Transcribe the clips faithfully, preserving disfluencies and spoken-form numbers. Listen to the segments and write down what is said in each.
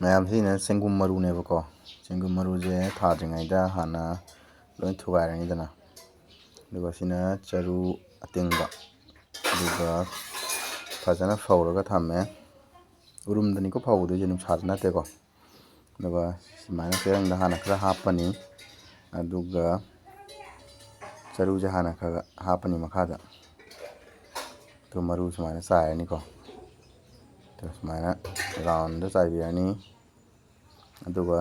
ꯃꯌꯥꯝꯁꯤꯅ ꯆꯦꯡꯒꯨꯝ ꯃꯔꯨꯅꯦꯕꯀꯣ꯫ ꯆꯦꯡꯒꯨꯝ ꯃꯔꯨꯁꯦ ꯊꯥꯗ꯭ꯔꯤꯉꯩꯗ ꯍꯥꯟꯅ ꯂꯣꯏ ꯊꯨꯒꯥꯏꯔꯅꯤꯗꯅ꯫ ꯑꯗꯨꯒ ꯁꯤꯅ ꯆꯔꯨ ꯑꯇꯤꯡꯕ꯫ ꯑꯗꯨꯒ ꯐꯖꯅ ꯐꯧꯔꯒ ꯊꯝꯃꯦ꯫ ꯎꯔꯨꯝꯗꯅꯤꯀꯣ ꯐꯧꯗꯣꯏꯁꯦ, ꯅꯨꯡꯁꯥꯗ ꯅꯠꯇꯦꯀꯣ꯫ ꯑꯗꯨꯒ ꯁꯨꯃꯥꯏꯅ ꯆꯦꯔꯪꯗ ꯍꯥꯟꯅ ꯈꯔ ꯍꯥꯞꯄꯅꯤ꯫ ꯑꯗꯨꯒ ꯆꯔꯨꯁꯦ ꯍꯥꯟꯅ ꯈꯔ ꯍꯥꯞꯄꯅꯤ ꯃꯈꯥꯗ꯫ ꯑꯗꯨ ꯃꯔꯨ ꯁꯨꯃꯥꯏꯅ ꯆꯥꯏꯔꯅꯤꯀꯣ꯫ ꯑꯗꯨ ꯁꯨꯃꯥꯏꯅ ꯔꯥꯎꯟꯗ ꯆꯥꯏꯕꯤꯔꯅꯤ꯫ ꯑꯗꯨꯒ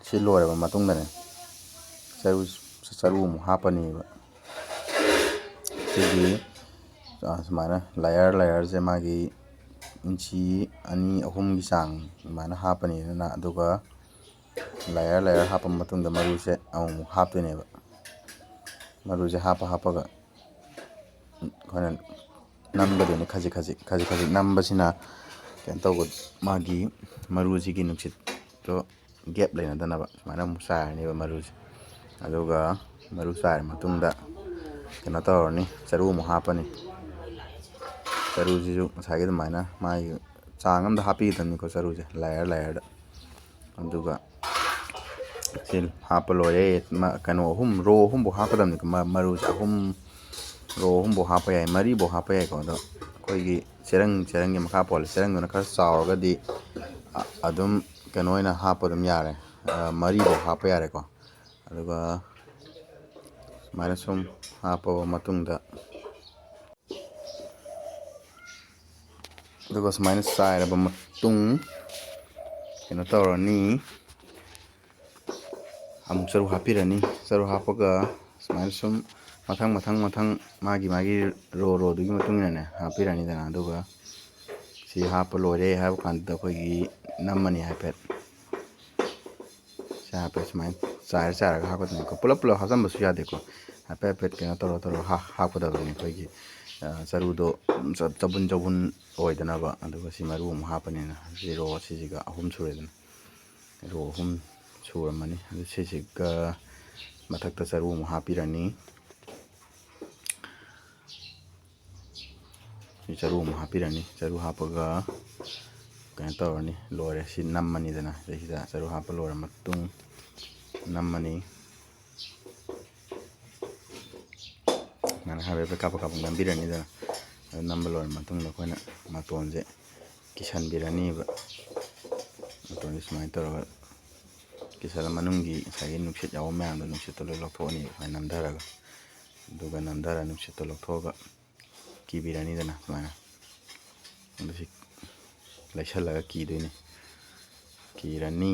ꯁꯤ ꯂꯣꯏꯔꯕ ꯃꯇꯨꯡꯗꯅꯦ, ꯆꯔꯨ, ꯆꯔꯨ ꯑꯃꯨꯛ ꯍꯥꯞꯄꯅꯦꯕ꯫ ꯁꯤꯒꯤ, ꯑ, ꯁꯨꯃꯥꯏꯅ ꯂꯌꯔ ꯂꯌꯔꯁꯦ ꯃꯥꯒꯤ ꯏꯟꯆꯤ ꯑꯅꯤ ꯑꯍꯨꯝꯒꯤ ꯆꯥꯡ ꯑꯗꯨꯃꯥꯏꯅ ꯍꯥꯞꯄꯅꯤꯗꯅ꯫ ꯑꯗꯨꯒ ꯂꯌꯔ ꯂꯌꯔ ꯍꯥꯞꯄ ꯃꯇꯨꯡꯗ ꯃꯔꯨꯁꯦ ꯑꯃꯨꯛ ꯍꯥꯞꯇꯣꯏꯅꯦꯕ꯫ ꯃꯔꯨꯁꯦ ꯍꯥꯞꯄ ꯍꯥꯞꯄꯒ ꯑꯩꯈꯣꯏꯅ ꯅꯝꯒꯗꯣꯏꯅꯤ, ꯈꯖꯤꯛ ꯈꯖꯤꯛ, ꯈꯖꯤꯛ ꯈꯖꯤꯛ ꯅꯝꯕꯁꯤꯅ ꯀꯩꯅꯣ ꯇꯧꯕ, ꯃꯥꯒꯤ ꯃꯔꯨꯁꯤꯒꯤ ꯅꯨꯡꯁꯤꯠꯇꯣ ꯒꯦꯞ ꯂꯩꯅꯗꯅꯕ ꯁꯨꯃꯥꯏꯅ ꯑꯃꯨꯛ ꯆꯥꯏꯔꯅꯦꯕ ꯃꯔꯨꯁꯦ꯫ ꯑꯗꯨꯒ ꯃꯔꯨ ꯆꯥꯏꯔ ꯃꯇꯨꯡꯗ ꯀꯩꯅꯣ ꯇꯧꯔꯅꯤ, ꯆꯔꯨ ꯑꯃꯨꯛ ꯍꯥꯞꯄꯅꯤ꯫ ꯆꯔꯨꯁꯤꯁꯨ ꯉꯁꯥꯏꯒꯤ ꯑꯗꯨꯃꯥꯏꯅ ꯃꯥꯒꯤ ꯆꯥꯡ ꯑꯃꯗ ꯍꯥꯞꯄꯤꯒꯗꯕꯅꯤꯀꯣ, ꯆꯔꯨꯁꯦ ꯂꯌꯔ ꯂꯌꯔꯗ꯫ ꯑꯗꯨꯒ ꯁꯤ ꯍꯥꯞꯄ ꯂꯣꯏꯔꯦ꯫ ꯃ-, ꯀꯩꯅꯣ ꯑꯍꯨꯝ, ꯔꯣ ꯑꯍꯨꯝꯐꯥꯎ ꯍꯥꯞꯀꯗꯕꯅꯤꯀꯣ꯫ ꯃ-, ꯃꯔꯨꯁꯦ ꯑꯍꯨꯝ, ꯔꯣ ꯑꯍꯨꯝꯐꯥꯎ ꯍꯥꯞꯄ ꯌꯥꯏ, ꯃꯔꯤꯐꯥꯎ ꯍꯥꯞꯄ ꯌꯥꯏꯀꯣ꯫ ꯑꯗꯣ ꯑꯩꯈꯣꯏꯒꯤ ꯆꯦꯔꯪ, ꯆꯦꯔꯪꯒꯤ ꯃꯈꯥ ꯄꯣꯜꯂꯦ꯫ ꯆꯦꯔꯪꯗꯨꯅ ꯈꯔ ꯆꯥꯎꯔꯒꯗꯤ, ꯑ-, ꯑꯗꯨꯝ ꯀꯩꯅꯣ ꯑꯣꯏꯅ ꯍꯥꯞꯄ ꯑꯗꯨꯝ ꯌꯥꯔꯦ, ꯑ, ꯃꯔꯤꯐꯥꯎ ꯍꯥꯞꯄ ꯌꯥꯔꯦꯀꯣ꯫ ꯑꯗꯨꯒ ꯁꯨꯃꯥꯏꯅ ꯁꯨꯝ ꯍꯥꯞꯄꯕ ꯃꯇꯨꯡꯗ, ꯑꯗꯨꯒ ꯁꯨꯃꯥꯏꯅ ꯆꯥꯏꯔꯕ ꯃꯇꯨꯡ ꯀꯩꯅꯣ ꯇꯧꯔꯅꯤ, ꯑꯃꯨꯛ ꯆꯔꯨ ꯍꯥꯞꯄꯤꯔꯅꯤ꯫ ꯆꯔꯨ ꯍꯥꯞꯄꯒ ꯁꯨꯃꯥꯏꯅ ꯁꯨꯝ ꯃꯊꯪ, ꯃꯊꯪ, ꯃꯊꯪ ꯃꯥꯒꯤ, ꯃꯥꯒꯤ ꯔꯣ, ꯔꯣꯗꯨꯒꯤ ꯃꯇꯨꯡ ꯏꯟꯅꯅꯦ ꯍꯥꯞꯄꯤꯔꯅꯤꯗꯅ꯫ ꯑꯗꯨꯒ ꯁꯤ ꯍꯥꯞꯄ ꯂꯣꯏꯔꯦ ꯍꯥꯏꯕ ꯀꯥꯟꯗꯨꯗ ꯑꯩꯈꯣꯏꯒꯤ ꯅꯝꯃꯅꯤ ꯍꯥꯏꯐꯦꯠ꯫ ꯁꯤ ꯍꯥꯏꯐꯦꯠ ꯁꯨꯃꯥꯏꯅ ꯆꯥꯏꯔ ꯆꯥꯏꯔꯒ ꯍꯥꯞꯀꯗꯕꯅꯤꯀꯣ꯫ ꯄꯨꯂꯞ ꯄꯨꯂꯞ ꯍꯥꯞꯆꯟꯕꯁꯨ ꯌꯥꯗꯦꯀꯣ꯫ ꯍꯥꯏꯐꯦꯠ ꯍꯥꯏꯐꯦꯠ ꯀꯩꯅꯣ ꯇꯧꯔ ꯇꯧꯔ ꯍꯥ-, ꯍꯥꯞꯀꯗꯕꯅꯤ꯫ ꯑꯩꯈꯣꯏꯒꯤ, ꯑ, ꯆꯔꯨꯗꯣ ꯆ-, ꯆꯕꯨꯟ ꯆꯕꯨꯟ ꯑꯣꯏꯗꯅꯕ꯫ ꯑꯗꯨꯒ ꯁꯤ ꯃꯔꯨ ꯑꯃꯨꯛ ꯍꯥꯞꯄꯅꯤꯅ ꯁꯤ ꯔꯣ ꯁꯤꯁꯤꯒ ꯑꯍꯨꯝ ꯁꯨꯔꯦꯗꯅ꯫ ꯔꯣ ꯑꯍꯨꯝ ꯁꯨꯔꯝꯃꯅꯤ꯫ ꯑꯗꯨ ꯁꯤꯁꯤꯒ ꯃꯊꯛꯇ ꯆꯔꯨ ꯑꯃꯨꯛ ꯍꯥꯞꯄꯤꯔꯅꯤ꯫ ꯁꯤ ꯆꯔꯨ ꯑꯃꯨꯛ ꯍꯥꯞꯄꯤꯔꯅꯤ꯫ ꯆꯔꯨ ꯍꯥꯞꯄꯒ ꯀꯩꯅꯣ ꯇꯧꯔꯅꯤ, ꯂꯣꯏꯔꯦ꯫ ꯁꯤ ꯅꯝꯃꯅꯤꯗꯅ, ꯁꯤꯗꯩꯁꯤꯗ ꯆꯔꯨ ꯍꯥꯞꯄ ꯂꯣꯏꯔ ꯃꯇꯨꯡ ꯅꯝꯃꯅꯤ꯫ ꯁꯨꯃꯥꯏꯅ ꯍꯥꯏꯐꯦꯠ ꯀꯥꯞꯄ ꯀꯥꯞꯄ ꯅꯝꯕꯤꯔꯅꯤꯗꯅ꯫ ꯑꯗꯨ ꯅꯝꯕ ꯂꯣꯏꯔ ꯃꯇꯨꯡꯗ ꯑꯩꯈꯣꯏꯅ ꯃꯇꯣꯟꯁꯦ ꯀꯤꯁꯟꯕꯤꯔꯅꯤꯕ꯫ ꯃꯇꯣꯟꯁꯦ ꯁꯨꯃꯥꯏꯅ ꯇꯧꯔꯒ ꯀꯤꯁꯜꯂ ꯃꯅꯨꯡꯒꯤ ꯉꯁꯥꯏꯒꯤ ꯅꯨꯡꯁꯤꯠ ꯌꯥꯎꯕ ꯃꯌꯥꯝꯗꯣ, ꯅꯨꯡꯁꯤꯠꯇꯣ ꯂꯣꯏ ꯂꯧꯊꯣꯛꯑꯅꯤ ꯁꯨꯃꯥꯏꯅ ꯅꯝꯊꯔꯒ꯫ ꯑꯗꯨꯒ ꯅꯝꯊꯔ ꯅꯨꯡꯁꯤꯠꯇꯣ ꯂꯧꯊꯣꯛꯑꯒ ꯀꯤꯕꯤꯔꯅꯤꯗꯅ ꯁꯨꯃꯥꯏꯅ꯫ ꯑꯗꯨ ꯁꯤ ꯂꯩꯁꯜꯂꯒ ꯀꯤꯗꯣꯏꯅꯤ꯫ ꯀꯤꯔꯅꯤ꯫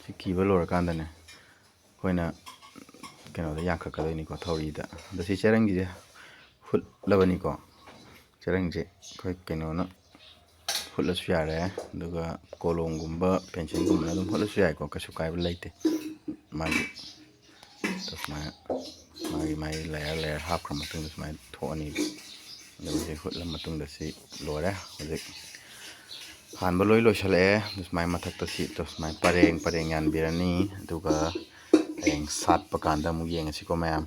ꯁꯤ ꯀꯤꯕ ꯂꯣꯏꯔꯀꯥꯟꯗꯅꯦ, ꯑꯩꯈꯣꯏꯅ ꯀꯩꯅꯣꯗ ꯌꯥꯟꯈꯠꯀꯗꯣꯏꯅꯤꯀꯣ, ꯊꯧꯔꯤꯗ꯫ ꯑꯗꯣ ꯁꯤ ꯆꯦꯔꯪꯒꯤꯁꯦ ꯍꯨꯠꯂꯕꯅꯤꯀꯣ꯫ ꯆꯦꯔꯪꯁꯦ ꯑꯩꯈꯣꯏ ꯀꯩꯅꯣꯅ ꯍꯨꯠꯂꯁꯨ ꯌꯥꯔꯦ, ꯑꯗꯨꯒ ꯀꯣꯂꯣꯝꯒꯨꯝꯕ ꯄꯦꯟꯁꯤꯜꯒꯨꯝꯕꯅ ꯑꯗꯨꯝ ꯍꯨꯠꯂꯁꯨ ꯌꯥꯏꯀꯣ, ꯀꯩꯁꯨ ꯀꯥꯏꯕ ꯂꯩꯇꯦ꯫ ꯃꯥꯒꯤ ꯁꯨꯃꯥꯏꯅ ꯃꯥꯒꯤ ꯃꯥꯒꯤ ꯂꯦꯌꯔ ꯂꯦꯌꯔ ꯍꯥꯞꯈ꯭ꯔ ꯃꯇꯨꯡꯗ ꯁꯨꯃꯥꯏꯅ ꯊꯣꯛꯑꯅꯤ꯫ ꯑꯗꯨꯒ ꯁꯤ ꯍꯨꯠꯂ ꯃꯇꯨꯡꯗ ꯁꯤ ꯂꯣꯏꯔꯦ꯫ ꯍꯧꯖꯤꯛ ꯍꯥꯟꯕ ꯂꯣꯏ ꯂꯣꯏꯁꯤꯜꯂꯛꯑꯦ꯫ ꯑꯗꯨ ꯁꯨꯃꯥꯏꯅ ꯃꯊꯛꯇ ꯁꯤ ꯁꯨꯃꯥꯏꯅ ꯄꯔꯦꯡ ꯄꯔꯦꯡ ꯌꯥꯟꯕꯤꯔꯅꯤ꯫ ꯑꯗꯨꯒ ꯍꯌꯦꯡ ꯁꯥꯠꯄ ꯀꯥꯟꯗ ꯑꯃꯨꯛ ꯌꯦꯡꯉꯁꯤꯀꯣ ꯃꯌꯥꯝ꯫